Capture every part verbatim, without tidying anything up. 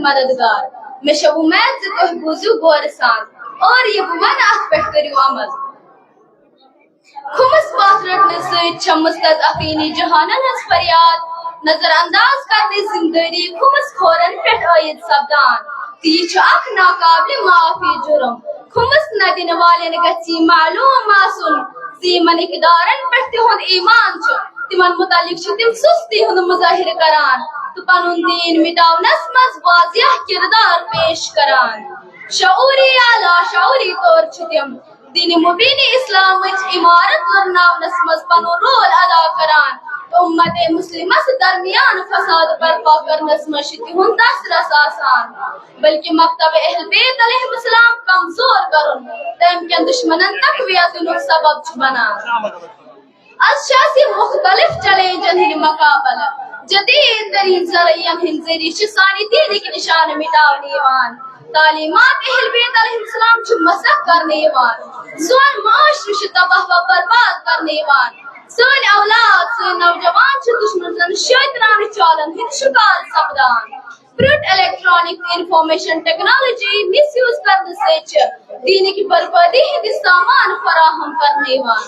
مددگار۔ مےٚ چھےٚ وۄمید زِ تُہۍ بوٗزِو غورٕ سان اور یہِ بہٕ وَنہٕ اَتھ پٮ۪ٹھ کٔرِو عمل۔ خُمس پتھ رٹنہٕ سۭتۍ چھےٚ مستضعفین جہانن ہٕنٛز فریاد نظر انداز کرنٕچ ذمہٕ دٲری خُمس کھورن پٮ۪ٹھ عٲید سپدان، تہٕ یہِ چھُ اکھ ناقابل معافی جُرم۔ خُمس نہ دِنہٕ والٮ۪ن گژھِ یہِ معلوم آسُن زِ یِمن اقدارن پٮ۪ٹھ تِہُنٛد ایمان چھُ، تِمن مُتعلق چھِ تِم سُستی ہُنٛد مظٲہرٕ کران تہٕ پنُن دیٖن مٹاونس منٛز واضح کردار پیش کران۔ شعوری یا لاشعوری طور چھِ تِم دین مبین اسلامٕچ عمارت ورناونس منٛز پنُن رول ادا کران۔ امت مسلمس درمیان فساد برپا کرنس منٛز چھِ تِہُنٛد دسترس آسان، بلکہ مکتب اہل بیت علیہم السلام کمزور کرُن تٔمۍ کٮ۪ن دشمنن تقویت دِنُک سبب چھُ بنان۔ از چھِ اَسہِ مُختٔلِف چیلنجن ہٕنٛدۍ مقابلہٕ۔ جدید ترین ذرائعن ہٕنٛدۍ ذٔریعہٕ چھِ سانہِ دیٖنٕکۍ نشانہٕ مٹاونہٕ یِوان۔ تعلیمات اہل بیت علیہم السلام چھِ مسخ کرنہٕ یِوان۔ سون معاشرٕ چھُ تباہ و برباد کرنہٕ یِوان۔ سٲنۍ اولاد، سٲنۍ نوجوان چھِ دشمن سٕنٛدٮ۪ن شیطانہٕ چالن ہٕنٛدۍ شکار سپدان۔ پرٛٹ الیکٹرانک انفارمیشن ٹیکنالوجی مس یوز کرنہٕ سۭتۍ چھِ دیٖنٕکۍ بربٲدی ہٕنٛدۍ سامان فراہم کرنہٕ یِوان۔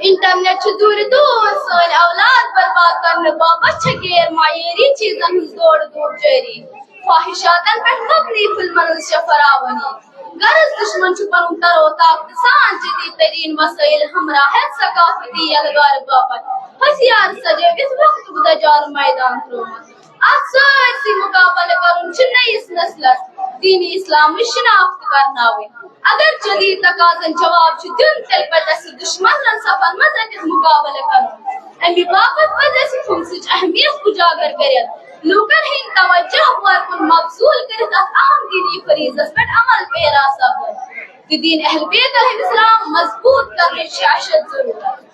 انٹرنیٹ چھُ دوٗرِ دوٗر سٲنۍ اولاد برباد کرنہٕ باپتھ چھےٚ غیر معیٲری چیٖزن ہٕنٛز دورٕ دھوپ جٲری۔ فاحشاتن پٮ۪ٹھ مبنی فلمن ہٕنٛز چھےٚ فراوٲنی۔ غرض، دشمن چھُ پنُن تر و تازٕ سان جدید ترین وسائل ہمراہ ہٮ۪تھ ثقافتی یلغار باپتھ ہتھیار سجٲوِتھ وقتُک دجال میدان ترٛوومُت۔ اتھ سٲرسٕے مقابلہٕ کرُن چھُ نٔیِس نسلس دین اسلامٕچ شناخت کرناوٕنۍ۔ اگر جدید تقاضن جواب چھُ دیُن، تیٚلہِ پزِ اَسہِ دشمنن صفن منٛز أتِتھ مقابلہٕ کرُن۔ اَمہِ باپتھ پزِ اَسہِ خُمسٕچ اہمیت اجاگر کٔرِتھ لوٗکن ہٕنٛدۍ توجہ غور کُن مبذول کٔرِتھ اتھ اہم دینی فریضس پٮ۪ٹھ عمل پیرا سپدُن تہٕ دین اہل بیت علیہ السلام مضبوط کرنٕچ چھِ اشد ضرورت۔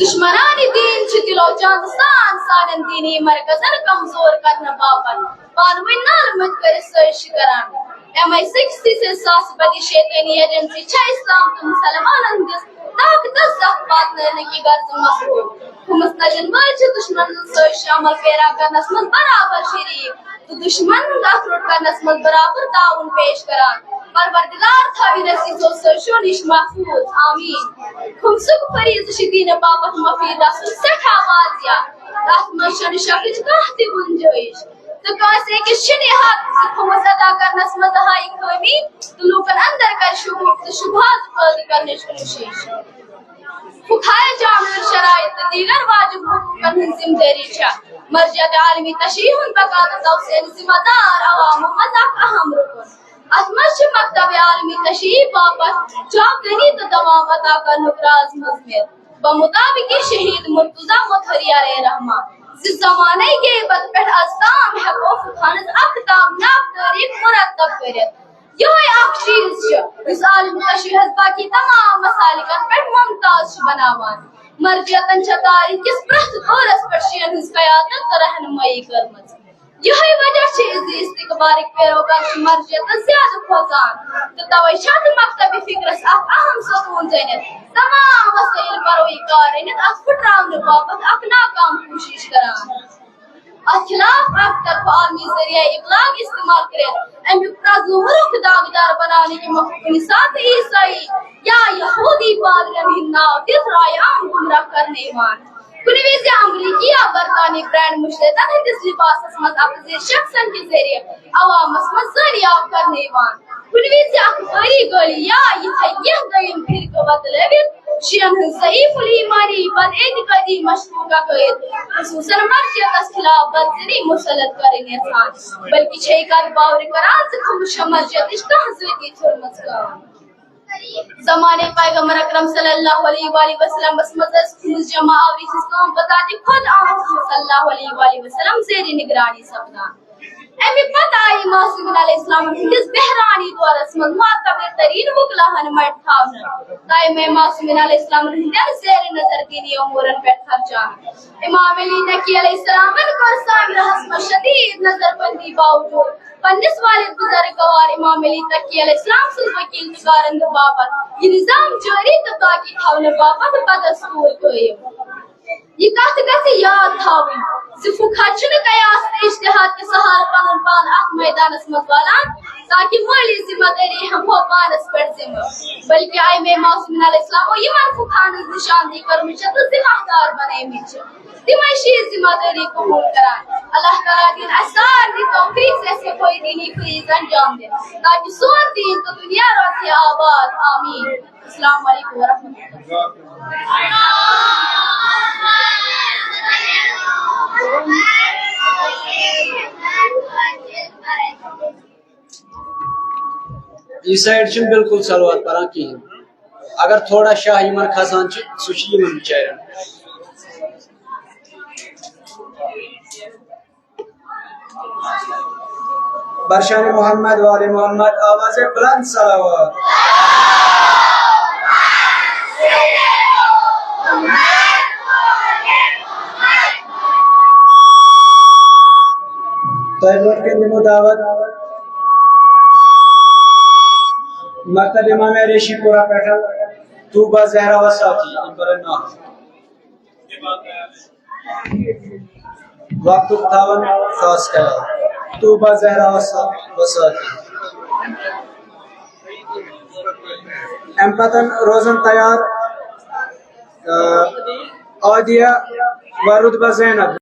دشمنان دین چھِ دِلو جان سان سانٮ۪ن دینی مرکزن کمزور کرنہٕ باپتھ پانہٕ ؤنۍ نالہٕ مٔتۍ کٔرِتھ سٲزشہِ کران۔ ایم آئی سکس تہٕ ساس بدی شیطٲنی ایجنسی چھےٚ اسلام تہٕ مسلمانن ہٕنٛدِس طاقتس زکھ واتناونہٕ کہِ غرضہٕ مصروف۔ خُمس نجن وٲلۍ چھِ دشمنن سۭتۍ عمل پیرا کرنس منٛز برابر شریک تہٕ دشمن ہُنٛد اخروٹ کرنس منٛز برابر تعاون پیش کران۔ پروردگار تھاوِن اَسہِ یِژھو سٲزشو نِش محفوظ۔ آمین۔ خُمسُک فریضہٕ چھُ دینہٕ باپتھ مفید آسُن سٮ۪ٹھاہ واضح۔ تتھ منٛز چھنہٕ شکٕچ کانٛہہ تہِ گنجٲیش۔ تہٕ کٲنٛسہِ أکِس چھُنہٕ یہِ حق زِ خُمس ادا کرنس منٛز ہایہِ خٲمی تہٕ لوٗکن اندر کرِ شکوک تہٕ شبہات پٲدٕ کرنٕچ کوٗشش۔ فقہائے جامع شرائط تہٕ دیگر واجب حقوقن ہٕنٛز ذمہٕ دٲری چھےٚ مرجعیت عالمی تشریح ہُنٛد بقا تہٕ توسیع ذمہٕ دار عوامو منٛز اکھ اہم رُکُن۔ اتھ منٛز چھِ مکتب عالمی تشریح باپتھ جاودٲنی تہٕ دوام عطا کرنُک راز مضمر۔ بمطابق شہید مرتضی مطہری علیہ رحمہ زِ زمانَے غیبت پٮ۪ٹھ از تام ہٮ۪کو فقہَس اکھ تابناک تٲریخ مرتب کٔرِتھ۔ یِہوٚے اکھ چیٖز چھُ یُس عالم تشریحس باقی تمام مسالکن پٮ۪ٹھ ممتاز چھُ بناوان۔ مرجعیتن چھےٚ تاریخ کِس پرٛٮ۪تھ دورس پٮ۪ٹھ شیعن ہٕنٛز قیادت تہٕ رہنمٲیی کٔرمٕژ۔ یِہوٚے وجہ چھُ زِ استقبالٕکۍ پیروکار چھِ مرجعیتس زیادٕ کھوژان تہٕ توے چھِ اتھ مکتبِ فکرس اکھ اہم ستون زٲنِتھ تمام وسٲیل پروی کار رٔنِتھ اتھ پھُٹراونہٕ باپتھ اکھ ناکام کوٗشش کران۔ اتھ خلاف اکھ طرفہٕ عالمی ذریعہ ابلاغ استعمال کٔرِتھ امیُک پرزنہٕ وُرُکھ داغدار بناونہٕ کہِ مۄکھٕ کُنہِ ساتہٕ عیسائی یا یہودی پادرین ہُنٛد ناو دِتھ رایہِ عام گمراہ کرنہٕ یِوان۔ کُنہِ وِزِ امریکی یا برطانوی برانڈ مُشترِیَن ہٕنٛدِس لباسس منٛز اکھ زیر شخصن کہِ ذٔریعہٕ عوامس منٛز زٲنیاب کرنہٕ یِوان۔ کُنہِ وِزِ اکھ بھٲری گٲڑی یا یِتھے کینٛہہ دوٚیِم فرقہٕ وۄتلٲوِتھ شیعن ہٕنٛز ضعیف الایمانی بد اعتقادی مشکوک عقائد، خصوصاً مرجعیتس خلاف بدظنی مسلط کرٕنۍ یژھان، بلکہِ چھے کتھ باورِ کران زِ خُمس چھےٚ مرجعیتٕچ کانٛہہ ذٲتی ژھیوٚرمٕژ کٲم۔ زمانہٕ پیغمبر اکرم صلی اللہ علیہ وآلہ وسلمس منٛز ٲس خُمس جمع آوری ہٕنٛز کٲم بذات خود آمُت صلی اللہ علیہ وآلہ وسلم زیر نگرانی سپدان۔ اَمہِ پتہٕ آیہِ معصومین علیہ السلام ہٕنٛدِس بحرانی دورس منٛز معتبر ترین وکلاہن مٹھ تھاونہٕ۔ تہٕ یِمے معصومین علیہ السلام ہٕنٛدٮ۪ن زیر نظر دینی امورن پٮ۪ٹھ خرچان۔ امام علی تقی علیہ السلامن کوٚر سامراہس منٛز شدید نظر بندی باوجود پننِس والد بزرگوار امام علی تقی علیہ السلام سٕنٛز وکیل تہٕ کارندٕ باپتھ یہِ نظام جٲری تہٕ باقی تھاونہٕ باپتھ بدستور قٲیِم۔ یہِ کتھ گژھِ یاد تھاوٕنۍ زِ فقہا چھِنہٕ قیاس تہٕ اجتہاد کہِ سہارٕ پنُن پان اتھ مٲدانس منٛز والان، تاکہ مٲلی ذمہ دٲری ہٮ۪مہو پانس پٮ۪ٹھ ذمہٕ، بلکہ ائمہ معصومین علیہ السلامو یِمن فقہن ہٕنٛز نشاندہی کٔرمٕژ چھےٚ تہٕ ذمہ دار بنٲومٕتۍ چھِ، تِمے چھِ یہِ ذمہ دٲری قبول کران۔ اللہ تعالیٰ دِیِن اسہِ سارنٕے توفیق زِ أسۍ ہٮ۪کو یہِ دینی فریضہٕ انجام دِتھ، تاکہ سون دین تہٕ دنیا روزِ ہے آباد۔ آمین۔ السلام علیکم ورحمۃ اللہ۔ یہِ سایڈ چھُنہٕ بالکل صلوات پران کِہیٖنۍ۔ اگر تھوڑا شاہ یِمن کھسان چھُ، سُہ چھُ یِمن بِچارٮ۪ن۔ برشان محمد وال محمد، آواز بلند صلوات۔ تۄہہِ برونٛٹھ کَنہِ دِمو دعوت مکتب امام ریشی پورہ پٮ۪ٹھ، طوبیٰ زہرا و ساتھی، یِم پَرن نعت۔ وقتُک تھاوان خاص خیال۔ طوبیٰ زہرا و سا-، و ساتھی۔ اَمہِ پَتہٕ روزن تیار، آ، عادیہ و رتبہ زینب۔